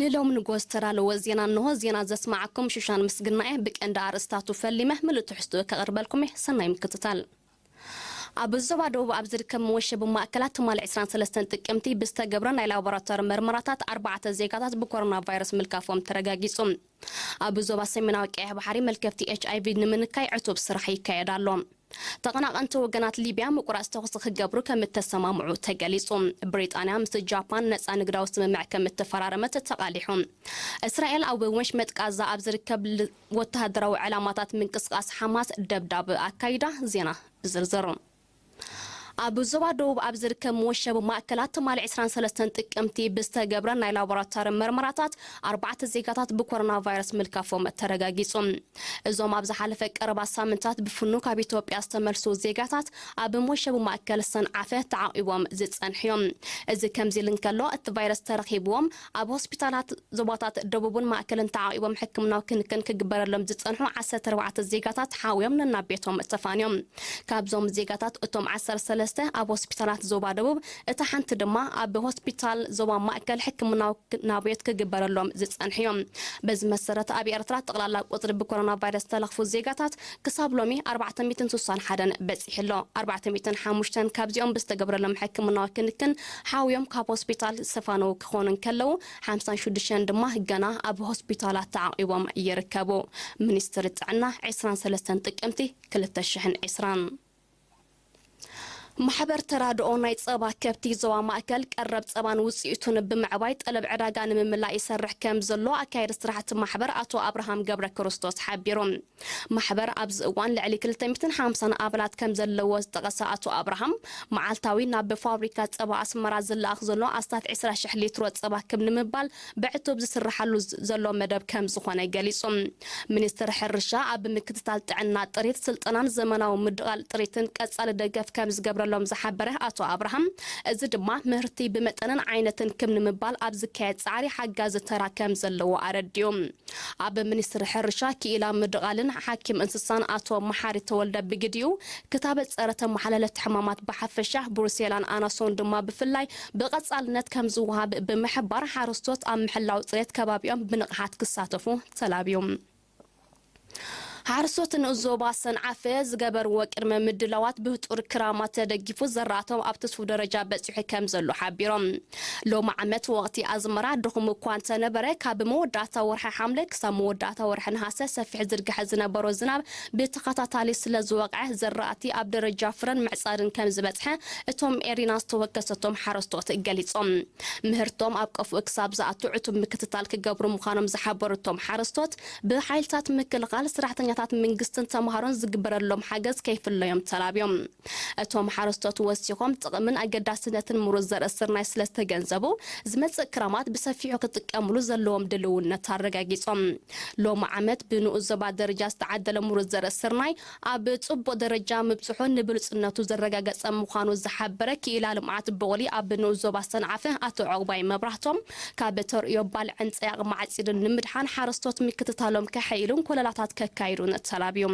ንሎም ንጎስ ተዳለወ ዜና እንሆ። ዜና ዘስማዓኩም ሽሻን ምስግናኤ። ብቀንዲ ኣርእስታቱ ፈሊመ ምሉእ ትሕዝትኡ ከቕርበልኩም እየ። ሰናይ ምክትታል። ኣብ ዞባ ደቡብ ኣብ ዝርከብ መወሸቢ ማእከላት ትማሊ ዕስራን ሰለስተን ጥቅምቲ ብዝተገብረ ናይ ላቦራቶሪ መርመራታት ኣርባዕተ ዜጋታት ብኮሮና ቫይረስ ምልካፎም ተረጋጊጹ። ኣብ ዞባ ሰሜናዊ ቀይሕ ባሕሪ መልከፍቲ ኤች ኣይ ቪ ንምንካይ ዕቱብ ስራሕ ይካየድ ኣሎ። ተቐናቐንቲ ወገናት ሊብያ ምቁራጽ ተኹሲ ክገብሩ ከም እተሰማምዑ ተገሊጹ። ብሪጣንያ ምስ ጃፓን ነጻ ንግዳዊ ስምምዕ ከም እተፈራረመት ተቓሊሑ። እስራኤል ኣብ ወሽመጥ ቃዛ ኣብ ዝርከብ ል-፣ ወተሃደራዊ ዕላማታት ምንቅስቓስ ሓማስ ደብዳብ ኣካይዳ። ዜና ብዝርዝር። ኣብ ዞባ ደቡብ ኣብ ዝርከብ መወሸቢ ማእከላት ትማሊ ዕስራን ሰለስተን ጥቅምቲ ብዝተገብረ ናይ ላቦራቶሪ መርመራታት ኣርባዕተ ዜጋታት ብኮሮና ቫይረስ ምልካፎም ተረጋጊጹ። እዞም ኣብ ዝሓለፈ ቀረባ ሳምንታት ብፍኑ ካብ ኢትዮጵያ ዝተመልሱ ዜጋታት ኣብ መወሸቢ ማእከል ሰንዓፈ ተዓቂቦም ዝጸንሑ እዮም። እዚ ከምዚ ኢሉ እንከሎ፣ እቲ ቫይረስ ተረኺብዎም ኣብ ሆስፒታላት ዞባታት ደቡብን ማእከልን ተዓቂቦም ሕክምናዊ ክንክን ክግበረሎም ዝጸንሑ ዓሰርተ ኣርባዕተ ዜጋታት ሓውዮም ነናብ ቤቶም ተፋንዮም። ካብዞም ዜጋታት እቶም ዓሰርተ ሰለስተ ኣብ ሆስፒታላት ዞባ ደቡብ፣ እታ ሓንቲ ድማ ኣብ ሆስፒታል ዞባ ማእከል ሕክምናዊ ክ-፣ ናብዮት ክግበረሎም ዝጸንሑ እዮም። በዚ መሰረት ኣብ ኤርትራ ጠቕላላ ቁጽሪ ብኮሮና ቫይረስ ዝተለኽፉ ዜጋታት ክሳብ ሎሚ ኣርባዕተ ሚእትን ስሳን ሓደን በጺሑ ኣሎ። ኣርባዕተ ሚእትን ሓሙሽተን ካብዚኦም ብዝተገብረሎም ሕክምናዊ ክንክን ሓውዮም ካብ ሆስፒታል ዝተፋነዉ ክኾኑ እንከለዉ፣ ሓምሳን ሽዱሽተን ድማ ገና ኣብ ሆስፒታላት ተዓቂቦም ይርከቡ። ሚኒስትሪ ጥዕና ዕስራን ሰለስተን ጥቅምቲ ክልተ ሽሕን ዕስራን። ማሕበር ተራድኦ ናይ ጸባ ከብቲ ዞባ ማእከል ቀረብ ጸባን ውጽኢቱን ብምዕባይ ጠለብ ዕዳጋ ንምምላእ ይሰርሕ ከም ዘሎ ኣካየዲ ስራሕቲ ማሕበር ኣቶ ኣብርሃም ገብረ ክርስቶስ ሓቢሩ። ማሕበር ኣብዚ እዋን ልዕሊ ክልተ ሚእትን ሓምሳን ኣባላት ከም ዘለዎ ዝጠቐሰ ኣቶ ኣብርሃም፣ መዓልታዊ ናብ ፋብሪካ ጸባ ኣስመራ ዝለኣኽ ዘሎ ኣስታት ዕስራ ሽሕ ሊትሮ ጸባ ክብ ንምባል ብዕቱብ ዝስርሓሉ ዝ-፣ ዘሎ መደብ ከም ዝኾነ ገሊጹ። ሚኒስትሪ ሕርሻ ኣብ ምክትታል ጥዕና፣ ጥሪት፣ ስልጠናን ዘመናዊ ምድቓል ጥሪትን ቀጻሊ ደገፍ ከም ዝገብረሎም ዝሓበረ ኣቶ ኣብርሃም፣ እዚ ድማ ምህርቲ ብመጠንን ዓይነትን ክብ ንምባል ኣብ ዝካየድ ጻዕሪ ሓጋዚ ተራ ከም ዘለዎ ኣረዲኡ። ኣብ ሚኒስትሪ ሕርሻ፣ ክኢላ ምድቓልን ሓኪም እንስሳን ኣቶ መሓሪ ተወልደ ብግዲኡ፣ ክታበት ጸረ ተመሓላለፍቲ ሕማማት ብሓፈሻ፣ ብሩሴላን ኣናሶን ድማ ብፍላይ ብቐጻልነት ከም ዝወሃብ ብምሕባር፣ ሓረስቶት ኣብ ምሕላው ጽሬት ከባቢኦም ብንቕሓት ክሳተፉ ተላብዩ። ሓረስቶት ንኡስ ዞባ ሰንዓፈ ዝገበርዎ ቅድመ ምድላዋት ብህጡር ክራማት ተደጊፉ ዘራእቶም ኣብ ትስፉ ደረጃ በጺሑ ከም ዘሎ ሓቢሮም። ሎሚ ዓመት ወቕቲ ኣዝመራ ድኹም እኳ እንተነበረ፣ ካብ መወዳእታ ወርሒ ሓምለ ክሳብ መወዳእታ ወርሒ ነሃሰ ሰፊሕ ዝርግሐ ዝነበሮ ዝናብ ብተኸታታሊ ስለ ዝወቕዐ፣ ዘራእቲ ኣብ ደረጃ ፍረን ምዕጻድን ከም ዝበጽሐ እቶም ኤሪና ዝተወከሰቶም ሓረስቶት ገሊጾም። ምህርቶም ኣብ ቀፍኡ ክሳብ ዝኣቱ ዕቱብ ምክትታል ክገብሩ ምዃኖም ዝሓበሩ እቶም ሓረስቶት፣ ብሓይልታት ምክልኻል፣ ሰራሕተኛታት መንግስትን ተምሃሮን ዝግበረሎም ሓገዝ ከይፍለዮም ተላብዮም። እቶም ሓረስቶት ወሲኾም፣ ጥቕምን ኣገዳስነትን ምሩጽ ዘርኢ ስርናይ ስለ ዝተገንዘቡ፣ ዝመጽእ ክራማት ብሰፊሑ ክጥቀምሉ ዘለዎም ድልውነት ኣረጋጊጾም። ሎሚ ዓመት ብንኡስ ዞባ ደረጃ ዝተዓደለ ምሩጽ ዘርኢ ስርናይ ኣብ ጽቡቕ ደረጃ ምብጽሑ ንብሉጽነቱ ዘረጋገጸ ምዃኑ ዝሓበረ ክኢላ ልምዓት ብቑሊ ኣብ ንኡስ ዞባ ሰንዓፈ ኣቶ ዕቑባይ መብራህቶም፣ ካብ ተርእዮ ባልዕን ጸያቕ ማዕጺድን ንምድሓን ሓረስቶት ምክትታሎም ከሐይሉን ኮለላታት ከካይዱን ተላብዩ።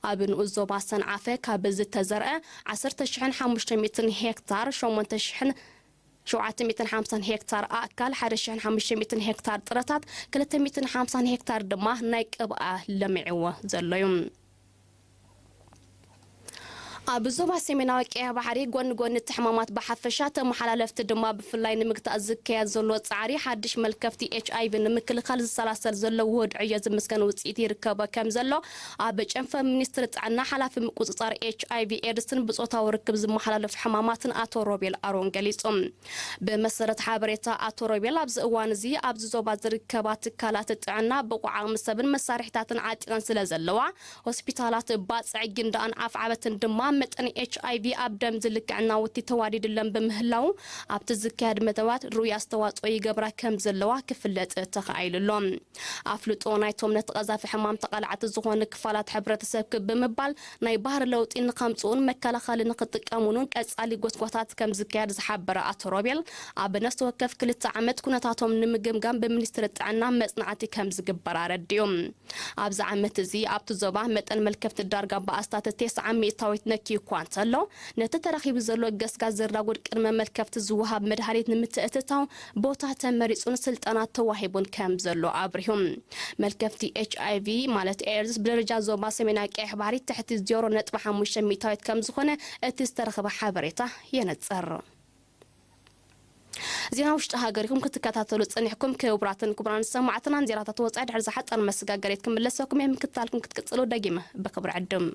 ኣብ ንኡስ ዞባ ሰንዓፈ ካብ ዝተዘርአ ዓሰርተ ሽሕን ሓሙሽተ ሚእትን ሄክታር፣ ሸሞንተ ሽሕን ሸውዓተ ሚእትን ሓምሳን ሄክታር ኣእካል፣ ሓደ ሽሕን ሓሙሽተ ሚእትን ሄክታር ጥረታት፣ ክልተ ሚእትን ሓምሳን ሄክታር ድማ ናይ ቅብኣ ለሚዕዎ ዘሎ እዩ። ኣብ ዞባ ሰሜናዊ ቀይሕ ባሕሪ፣ ጎኒ ጎኒ እቲ ሕማማት ብሓፈሻ፣ ተመሓላለፍቲ ድማ ብፍላይ ንምግታእ ዝካየድ ዘሎ ጻዕሪ፣ ሓድሽ መልከፍቲ ኤች ኣይ ቪ ንምክልኻል ዝሰላሰል ዘሎ ውሁድ ዕዮ ዝምስገን ውጽኢት ይርከቦ ከም ዘሎ ኣብ ጨንፈር ሚኒስትሪ ጥዕና ሓላፊ ምቁጽጻር ኤች ኣይ ቪ ኤድስን ብጾታዊ ርክብ ዝመሓላለፉ ሕማማትን ኣቶ ሮቤል ኣሮን ገሊጹ። ብመሰረት ሓበሬታ ኣቶ ሮቤል፣ ኣብዚ እዋን እዚ ኣብዚ ዞባ ዝርከባ ትካላት ጥዕና ብቑዕ ዓቕሚ ሰብን መሳርሒታትን ዓጢቐን ስለ ዘለዋ፣ ሆስፒታላት ባጽዕ ጊንዳኣን ኣፍዓበትን ድማ መጠን ኤች ኣይ ቪ ኣብ ደም ዝልክዕ ናውቲ ተዋዲዱለን ብምህላዉ፣ ኣብቲ ዝካየድ መደባት ርኡይ ኣስተዋጽኦ ይገብራ ከም ዘለዋ ክፍለጥ ተኻኢሉ ኣሎ። ኣፍልጦ ናይቶም ነቲ ቀዛፊ ሕማም ተቓላዕቲ ዝኾኑ ክፋላት ሕብረተሰብ ክብ ብምባል፣ ናይ ባህሪ ለውጢ ንኸምጽኡን መከላኸሊ ንኽጥቀሙሉን ቀጻሊ ጎስጓሳት ከም ዝካየድ ዝሓበረ ኣቶ ሮቤል፣ ኣብ ነፍሲ ወከፍ ክልተ ዓመት ኩነታቶም ንምግምጋም ብሚኒስትሪ ጥዕና መጽናዕቲ ከም ዝግበር ኣረዲኡ። ኣብዚ ዓመት እዚ ኣብቲ ዞባ መጠን መልከፍቲ ዳርጋ ብኣስታት ተስዓ ሚእታዊት እኳ እንተሎ፣ ነቲ ተረኺቡ ዘሎ ገስጋስ ዝራጉድ ቅድመ መልከፍቲ ዝወሃብ መድሃኒት ንምትእትታው ቦታ ተመሪጹን ስልጠና ተዋሂቡን ከም ዘሎ ኣብሪሁ። መልከፍቲ ኤች ኣይ ቪ ማለት ኤድስ ብደረጃ ዞባ ሰሜናዊ ቀይሕ ባሕሪ ትሕቲ ዜሮ ነጥቢ ሓሙሽተ ሚእታዊት ከም ዝኾነ እቲ ዝተረኸበ ሓበሬታ የነጽር። ዜና ውሽጢ ሃገር ኢኹም ክትከታተሉ ጸኒሕኩም። ክቡራትን ክቡራን ሰማዕትና፣ ንዜናታት ወጻኢ ድሕሪ ዝሓጸር መሰጋገሪት ክምለሰኩም እየ። ምክትታልኩም ክትቅጽሉ ደጊመ ብክብሪ ዕድም።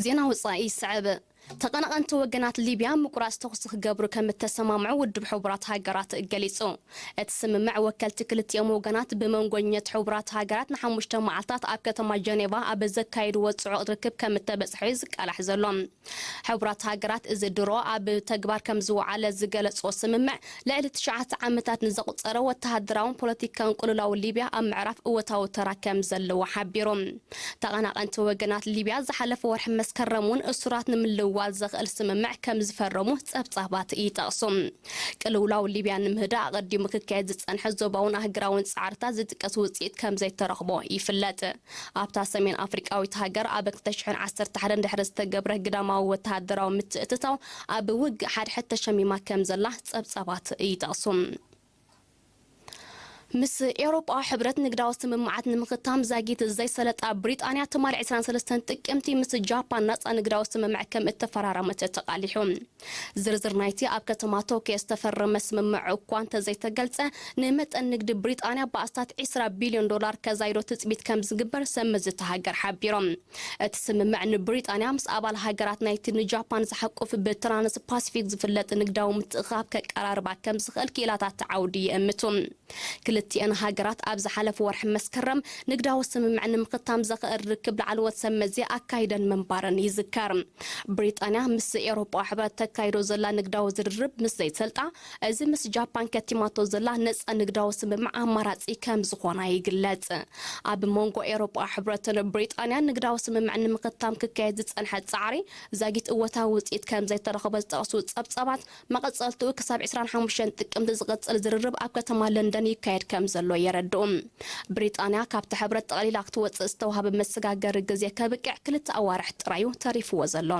ዜና ወጻኢ ይስዕብ። ተቐናቐንቲ ወገናት ሊብያ ምቁራጽ ተኹሲ ክገብሩ ከም እተሰማምዑ ውድብ ሕቡራት ሃገራት ገሊጹ። እቲ ስምምዕ ወከልቲ ክልቲኦም ወገናት ብመንጎኛት ሕቡራት ሃገራት ንሓሙሽተ መዓልታት ኣብ ከተማ ጀኔቫ ኣብ ዘካየድዎ ጽዑቕ ርክብ ከም እተበጽሐ እዩ ዝቃላሕ ዘሎ። ሕቡራት ሃገራት እዚ ድሮ ኣብ ተግባር ከም ዝወዓለ ዝገለጾ ስምምዕ ልዕሊ ትሽዓተ ዓመታት ንዘቑጸረ ወተሃደራውን ፖለቲካውን ቅልውላው ሊብያ ኣብ ምዕራፍ እወታዊ ተራ ከም ዘለዎ ሓቢሩ። ተቐናቐንቲ ወገናት ሊብያ ዝሓለፈ ወርሒ መስከረም እውን እሱራት ንምልዋል ዘኽእል ስምምዕ ከም ዝፈረሙ ጸብጻባት ይጠቕሱ። ቅልውላው ሊብያ ንምህዳእ ኣቐዲሙ ክካየድ ዝጸንሐ ዞባውን ኣህጉራውን ጻዕርታት ዝጥቀስ ውጽኢት ከም ዘይተረኽቦ ይፍለጥ። ኣብታ ሰሜን ኣፍሪቃዊት ሃገር ኣብ ክልተ ሽሕን ዓሰርተ ሓደን ድሕሪ ዝተገብረ ግዳማዊ ወተሃደራዊ ምትእትታው ኣብ ውግእ ሓድሕድ ተሸሚማ ከም ዘላ ጸብጻባት ይጠቕሱ። ምስ ኤውሮጳዊ ሕብረት ንግዳዊ ስምምዓት ንምኽታም ዛጊት ዘይሰለጣ ብሪጣንያ ትማሊ ዕስራን ሰለስተን ጥቅምቲ ምስ ጃፓን ናጻ ንግዳዊ ስምምዕ ከም እተፈራረመት ተቓሊሑ። ዝርዝር ናይቲ ኣብ ከተማ ቶክዮ ዝተፈረመ ስምምዕ እኳ እንተዘይተገልጸ፣ ንመጠን ንግዲ ብሪጣንያ ብኣስታት ዕስራ ቢልዮን ዶላር ከዛይዶ ትጽቢት ከም ዝግበር ሰመዚ እታ ሃገር ሓቢሮም። እቲ ስምምዕ ንብሪጣንያ ምስ ኣባል ሃገራት ናይቲ ንጃፓን ዝሓቁፍ ብትራንስ ፓሲፊክ ዝፍለጥ ንግዳዊ ምትእኽኻብ ከቀራርባ ከም ዝኽእል ክኢላታት ዓውዲ ይእምቱ። ክልቲኤን ሃገራት ኣብ ዝሓለፈ ወርሒ መስከረም ንግዳዊ ስምምዕ ንምኽታም ዘኽእል ርክብ ላዕለዎት ሰብ መዚ ኣካይደን ምንባረን ይዝከር። ብሪጣንያ ምስ ኤውሮጳ ሕብረት ተካይዶ ዘላ ንግዳዊ ዝርርብ ምስ ዘይሰልጣ፣ እዚ ምስ ጃፓን ከቲማቶ ዘላ ነጻ ንግዳዊ ስምምዕ ኣማራጺ ከም ዝኾና ይግለጽ። ኣብ መንጎ ኤውሮጳ ሕብረትን ብሪጣንያን ንግዳዊ ስምምዕ ንምኽታም ክካየድ ዝጸንሐ ጻዕሪ ዛጊት እወታዊ ውጽኢት ከም ዘይተረኸበ ዝጠቕሱ ጸብጻባት፣ መቐጸልትኡ ክሳብ ዕስራን ሓሙሽተን ጥቅምቲ ዝቕጽል ዝርርብ ኣብ ከተማ ለንደን ይካየድ ከም ዘሎ የረድኡ። ብሪጣንያ ካብቲ ሕብረት ጠቕሊላ ክትወጽእ ዝተዋህበ መሰጋገሪ ግዜ ከብቅዕ ክልተ ኣዋርሕ ጥራዩ ተሪፍዎ ዘሎ።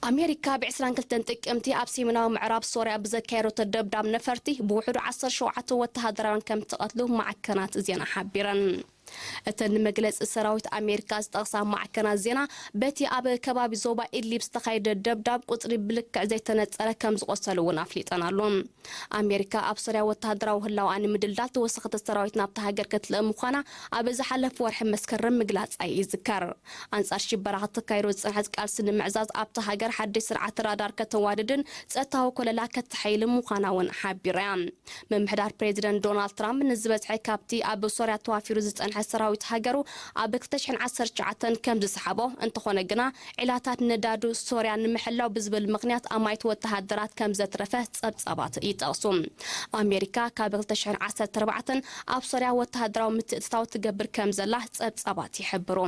ኣሜሪካ ብ ዕስራን ክልተን ጥቅምቲ ኣብ ሰሜናዊ ምዕራብ ሶርያ ብዘካየደቶ ደብዳብ ነፈርቲ ብውሕዱ ዓሰርተ ሸውዓተ ወተሃደራውያን ከም እተቐትሉ ማዕከናት ዜና ሓቢረን። እተን ንመግለጺ ሰራዊት ኣሜሪካ ዝጠቕሳ ማዕከናት ዜና፣ በቲ ኣብ ከባቢ ዞባ ኢድሊብ ዝተኻየደ ደብዳብ ቁጽሪ ብልክዕ ዘይተነጸረ ከም ዝቖሰሉ እውን ኣፍሊጠን ኣሎ። ኣሜሪካ ኣብ ሶርያ ወተሃደራዊ ህላውኣ ንምድልዳል ተወሰኽቲ ሰራዊት ናብታ ሃገር ክትልእክ ምዃና ኣብ ዝሓለፈ ወርሒ መስከረም ምግላጻ ይዝከር። ኣንጻር ሽበራ ከተካይዶ ዝጸንሐት ቃልሲ ንምዕዛዝ ኣብታ ሃገር ሓድሽ ስርዓት ራዳር ከተዋድድን ጸጥታዊ ኮለላ ከተሓይልን ምዃና እውን ሓቢራ እያ። ምምሕዳር ፕሬዚደንት ዶናልድ ትራምፕ ንዝበዝሐ ካብቲ ኣብ ሶርያ ተዋፊሩ ዝጸንሐ ሰራዊት ሃገሩ ኣብ ክልተ ሽሕን ዓሰርተ ትሽዓተን ከም ዝሰሓቦ፣ እንተኾነ ግና ዒላታት ነዳዲ ሶርያ ንምሕላው ብዝብል ምኽንያት ኣማኢት ወተሃደራት ከም ዘትረፈ ጸብጻባት ይጠቕሱ። ኣሜሪካ ካብ ክልተ ሽሕን ዓሰርተ ኣርባዕተን ኣብ ሶርያ ወተሃደራዊ ምትእትታው ትገብር ከም ዘላ ጸብጻባት ይሕብሩ።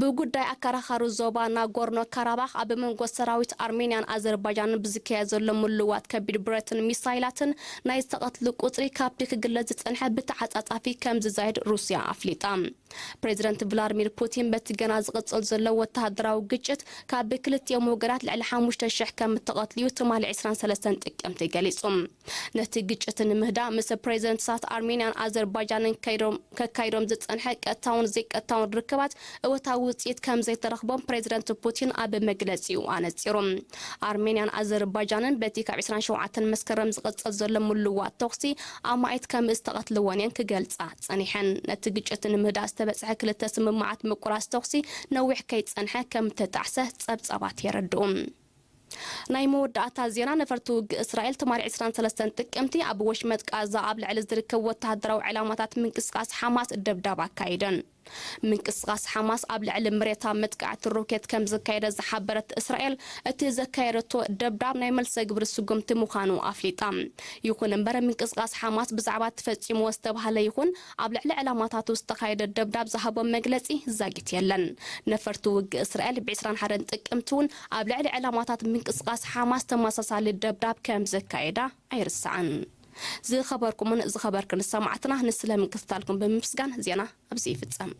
ብጉዳይ ኣከራኻሪ ዞባ ናጎርኖ ካራባኽ ኣብ መንጎ ሰራዊት ኣርሜንያን ኣዘርባይጃንን ብዝካየድ ዘሎ ምልውዋጥ ከቢድ ብረትን ሚሳይላትን ናይ ዝተቐትሉ ቁጽሪ ካብቲ ክግለጽ ዝጸንሐ ብተዓጻጻፊ ከም ዝዛየድ ሩስያ ኣፍሊጣ። ፕሬዚደንት ቭላድሚር ፑቲን በቲ ገና ዝቕጽል ዘሎ ወተሃደራዊ ግጭት ካብ ክልቲኦም ወገናት ልዕሊ ሓሙሽተ ሽሕ ከም እተቐትሉ እዩ ትማሊ ዕስራን ሰለስተን ጥቅምቲ ገሊጹ። ነቲ ግጭት ንምህዳእ ምስ ፕሬዚደንትታት ኣርሜንያን ኣዘርባይጃንን ከይዶም-፣ ከካይዶም ዝጸንሐ ቀጥታውን ዘይቀጥታውን ርክባት እወታዊ ውጽኢት ከም ዘይተረኽቦም ፕሬዚደንት ፑቲን ኣብ መግለጺኡ ኣነጺሩ። ኣርሜንያን ኣዘርባይጃንን በቲ ካብ ዕስራን ሸውዓተን መስከረም ዝቕጽል ዘሎ ምልውዋጥ ተኹሲ ኣማኢት ከም ዝተቐትልወን እየን ክገልጻ ጸኒሐን። ነቲ ግጭት ንምህዳእ ዝተበጽሐ ክልተ ስምምዓት ምቁራጽ ተኹሲ ነዊሕ ከይጸንሐ ከም እተጣዕሰ ጸብጻባት የረድኡ። ናይ መወዳእታ ዜና፣ ነፈርቲ ውግእ እስራኤል ትማሊ ዕስራን ሰለስተን ጥቅምቲ ኣብ ወሽመጥ ቃዛ ኣብ ልዕሊ ዝርከቡ ወተሃደራዊ ዕላማታት ምንቅስቃስ ሓማስ ደብዳብ ኣካይደን። ምንቅስቓስ ሓማስ ኣብ ልዕሊ መሬታ መጥቃዕቲ ሮኬት ከም ዘካየደ ዝሓበረት እስራኤል፣ እቲ ዘካየደቶ ደብዳብ ናይ መልሰ ግብሪ ስጉምቲ ምዃኑ ኣፍሊጣ። ይኹን እምበር፣ ምንቅስቓስ ሓማስ ብዛዕባ ተፈጺምዎ ዝተባህለ ይኹን ኣብ ልዕሊ ዕላማታቱ ዝተኻየደ ደብዳብ ዝሃቦ መግለጺ ዛጊት የለን። ነፈርቲ ውግእ እስራኤል ብ ዕስራን ሓደን ጥቅምቲ እውን ኣብ ልዕሊ ዕላማታት ምንቅስቓስ ሓማስ ተመሳሳሊ ደብዳብ ከም ዘካየዳ ኣይርሳዕን። ዝኸበርኩምን ዝኸበርክን ሰማዕትና፣ ንስለ ምክትታልኩም ብምምስጋን ዜና ኣብዚ ይፍጸም።